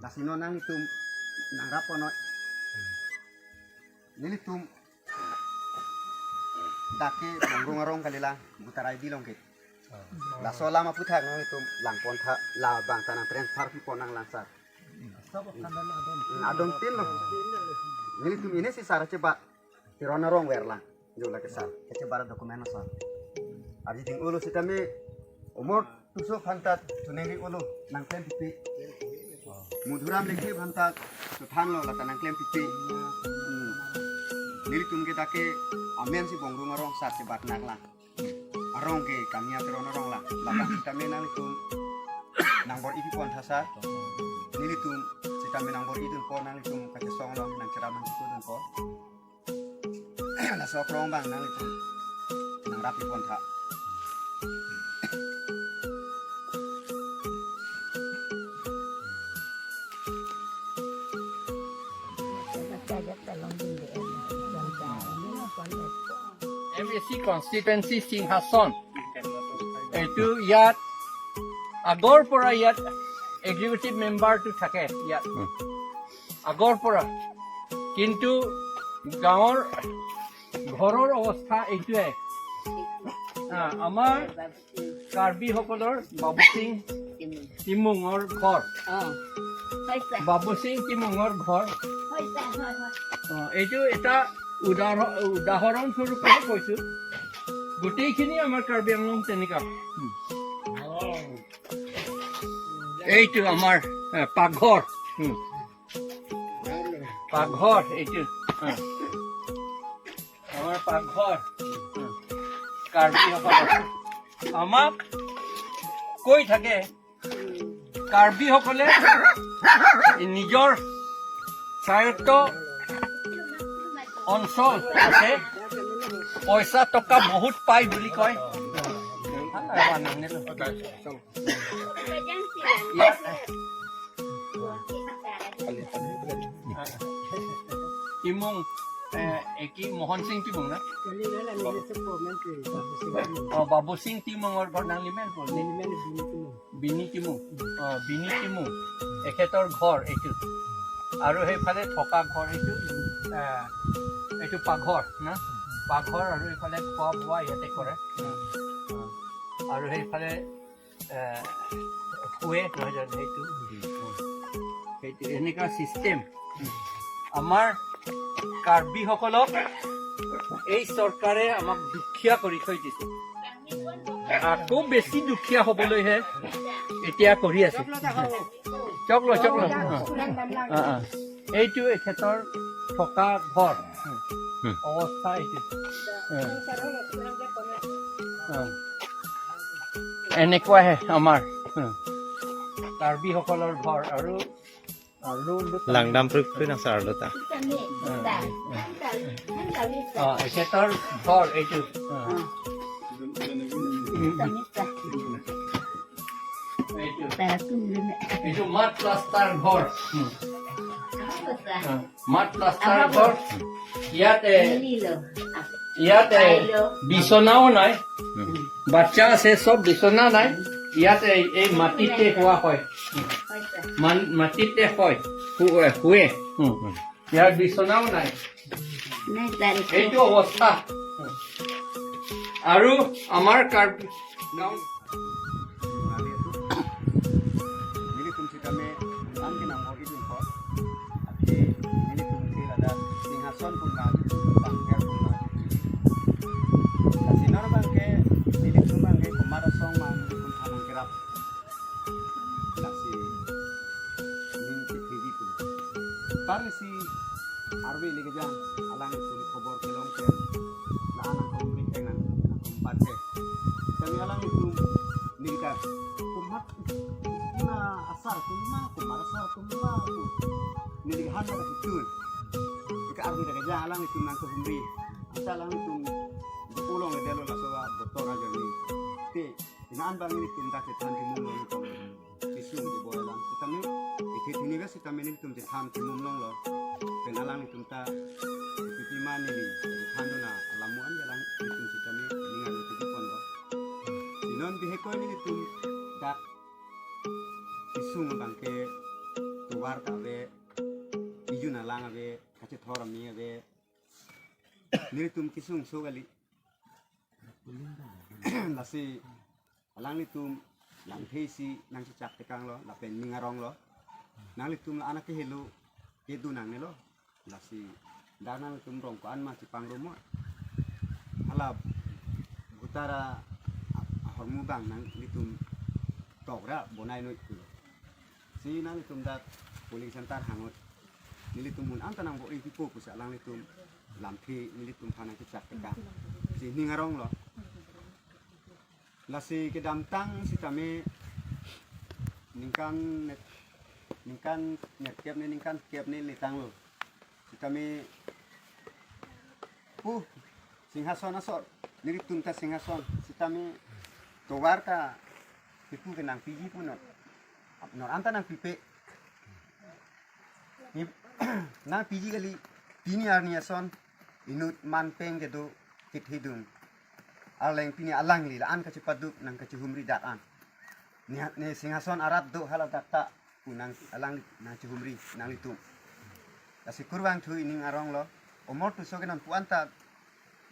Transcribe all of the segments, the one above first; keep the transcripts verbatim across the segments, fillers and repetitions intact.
Lasi non nanglitum nangrap ponoi. Nelitum dak ke Bongrung arong kalilang, Butarai bilong ke. Laso alam aphuthak nanglitum lang pontha, labang ta nang transfer pi pon nanglang sar. Hmm, adon tin lo. Nelitum ini si sar chebat Teron arong verlang. Jo lake sar. Kachebar document sar. Arjiding ulo sitame umor tuso phantat tunengri ulo nangklem pipi. Mudhuram Lekthe phantat tuthang lo lata nangklem pipi. Hmm. Nelitum ke dak ke amen si Bongrung arong sar chebat nanglang. Arong ke kami a Teron arong lang. Labang sitame nanglitum nangbor-i pi pontha sar. Nelitum sitame nangbor-i dunpo, nanglitum kachesong lo, nangcherap nangchiklo dunpo. Laso akrong abang nanglitum nangrap pi pontha. M A C constituency সিংহাসন। এইটো ইয়াত আগৰ পৰা ইয়াত এক্সিকিউটিভ মেম্বাৰটো থাকে ইয়াত। উম। আগৰ পৰা। কিন্তু গাঁৱৰ ঘৰৰ অৱস্থা এইটোৱে। আ, আমাৰ কাৰ্বিসকলৰ বাবুচিং তিমুঙৰ ঘৰ। অ। হৈছে। বাবুচিং তিমুঙৰ ঘৰ। হৈছে, হয়, হয়। অ, এইটো এটা উদাহৰ-, উদাহৰণ স্বৰূপেহে কৈছো। গোটেইখিনি আমাৰ কাৰ্বি আংলং তেনেকুৱা। উম। এইটো আমাৰ, এ, পাকঘৰ। উম। পাকঘৰ এইটো। উম। আমাৰ পাকঘৰ। উম। কাৰ্বিসকলৰ। আমাক কৈ থাকে, কাৰ্বিসকলে নিজৰ স্বায়ত্ত অঞ্চল আছে, পইচা টকা বহুত পায় বুলি কয়। ইয়াত তিমুং, এ, একি মোহন সিং তিমুং না? অ, বাবু সিং তিমুঙৰ ঘৰ নাঙলিমেন ক' নি? বিনি তিমুং। অ, বিনি তিমুং। এখেতৰ ঘৰ এইটো। আৰু সেইফালে থকা ঘৰ এইটো, এ, এইটো পাকঘৰ না? পাকঘৰ আৰু এইফালে খোৱা বোৱা ইয়াতে কৰে। আৰু সেইফালে, এ, শুৱে, নহয় জানো? সেইটো, সেইটো এনেকুৱা চিষ্টেম। আমাৰ কাৰ্বিসকলক এই চৰকাৰে আমাক দুখীয়া কৰি থৈ দিছে। আকৌ বেছি দুখীয়া হ'বলৈহে এতিয়া কৰি আছে। চক ল, চক ল। অ, অ, অ। এইটো এখেতৰ থকা ঘৰ। হুম। অৱস্থা এইটো। অ। অ। এনেকুৱাহে আমাৰ। হুম। কাৰ্বিসকলৰ ঘৰ আৰু, আৰু Langdam prui prui nang sar lo ta. অ, এখেতৰ ঘৰ এইটো। অ। এইটো। এইটো মাত প্লাষ্টাৰ ঘৰ। হুম। অ, মাত প্লাষ্টাৰ ঘৰ। ইয়াতে, ইয়াতে বিচনাও নাই। বাচ্চা আছে, সব বিচনা নাই। ইয়াতে এই, এই মাটিতে শুৱা হয়। মান-, মাটিতে হয়। শু-, শুৱে। হুম। ইয়াৰ বিচনাও নাই। এইটো অৱস্থা। আৰু আমাৰ কাৰ্বি গাঁও nelitum sitame ang ke nangbor-i dunpo. Athe nelitum ke ladak Singhason pu nang, Bangker pu nang. Lasi non abang ke nelitum abang ke komat asong ma nelitum than nangkerap. Lasi ning ke thiri pu. Parsi arve le kejang alanglitum khobor kelong ke la-an nangkehumri ke nang, nangkehumpat ke. Kami alanglitum ningkan komat, na asar atum ma, komat asar atum ma pu neli han na ketun. Ika arve le kejang alanglitum nangkehumri. Asa alanglitum pulang le delo laso a botor ajoine. Te, ina-an abang nelitum ta chethan chimum longlo. Chisung di boy lang. Sitame, ithi thini ba sitame nelitum chethan chimum longlo. Pen alanglitum ta, ithi ma neli chethan dun alam mo-an alanglitum sitame ning arlo tiki ponlo. Sinon bihek ko nelitum dak chisung abang ke tu Warta ave, ijun alang ave, kachethor ami ave. Nelitum kesung so kali. Lasi alanglitum lamthe isi nangchechak tekanglo, lapen ning aronglo. Nanglitum la-an akehelo kedo nangnelo. Lasi dak nanglitum rong ko-an ma chepangrum mo. Hala bhutara a-, ahormu abang nanglitum tokra bonai noi pulo. Si nanglitum dak polling center hangot nelitum mun anta nangbor-i pipo pusi alanglitum lamthe nelitum aphan nangchechak tekang. Si ning aronglo. Lasi kedamtang sitame ningkan net, ningkan nerkep ne ningkan kep ne letanglo. Sitame pu Singhason asor, nelitum ta Singhason, sitame tovar ta pipu ke nangpiji pu non. Non anta nangpipe. Ni nangpiji kali, pini arni ason inut man pen kedo kethedung. Arleng pini alangli la-an kachepaduk nangkachehumri dak an. Ne, ne Singhason arat do hala dak ta pu nang alangli nangchehumri nanglitum. Lasi kurvangthu ining aronglo, omor tuso ke nonpu anta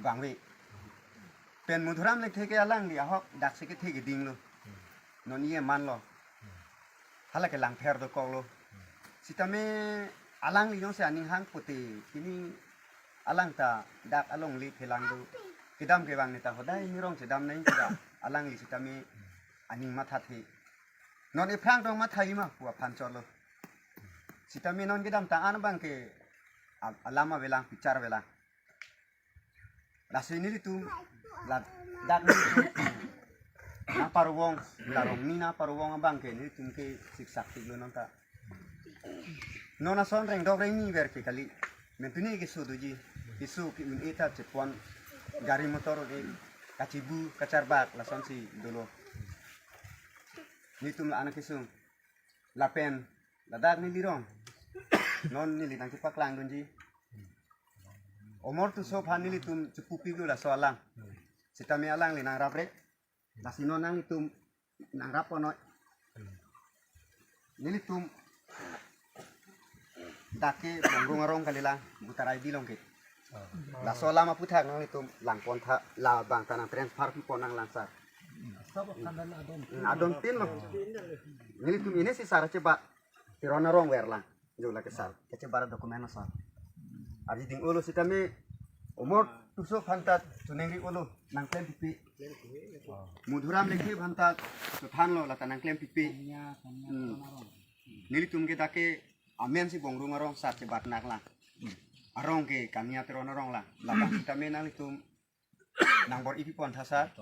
vangve. Pen Madhuram Lekthe ke alangli ahok daksi kethe kedinglo. Non iye manlo. Hala ke langpher dokoklo. Sitame alangli jongsi aning hang pute, pini alang ta dak alongle phelang do. Kedam kevang ne ta hodai nirong chedam nai kira. Alangli sitame aning mathathe. Non ephrang tong matha-i ma pu aphan cholo. Sitame non kedamtang an abang ke a-, alam avelang, pichar avelang. Lasi nelitum, la, dak nelitum nangparuvong, la rong ni nangparuvong abang ke nelitum ke siksak tiklo non ta. Non ason rengdok rengni ver ke kali. Mentuni keso doji, keso ke un-e ta chepon, gari motor un-e, kachibu, kacharbak, lasonsi dolo. Nelitum la-an kesung. Lapen ladak neli rong. Non neli nangkepaklang dunji. Omor tuso aphan nelitum chepupi gu laso alang. Sitame alangli nangrapre. Lasi non nanglitum nangrap ponoi. Nelitum dak ke Bongrung arong kalilang, bhutara idi along ke. Laso alam aputhak nanglitum langpon tha, labang ta nangtransfer pipon nanglang sar. Hmm, adon tin lo. Nelitum ini si sar chebat Teron arong verlang. Jo lake sar, kachebat document asar. Arjiding olo sitame omor tuso aphan ta choningri olo nangklem pipe. Madhuram Lekthe aphan ta chothanlo lata nangklem pipe. Hmm. Nelitum ke dak ke amen si Bongrung arong sar chebat naklang. Arong ke Kania Teron arong lang. Labang sitame nanglitum nangbor-i pipon tha sar.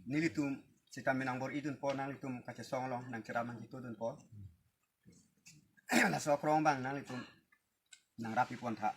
Nelitum sitame nangbor-i dunpo, nanglitum kachesong along nangcherap nangchito dunpo. Laso akrong abang nanglitum nangrap pipon tha.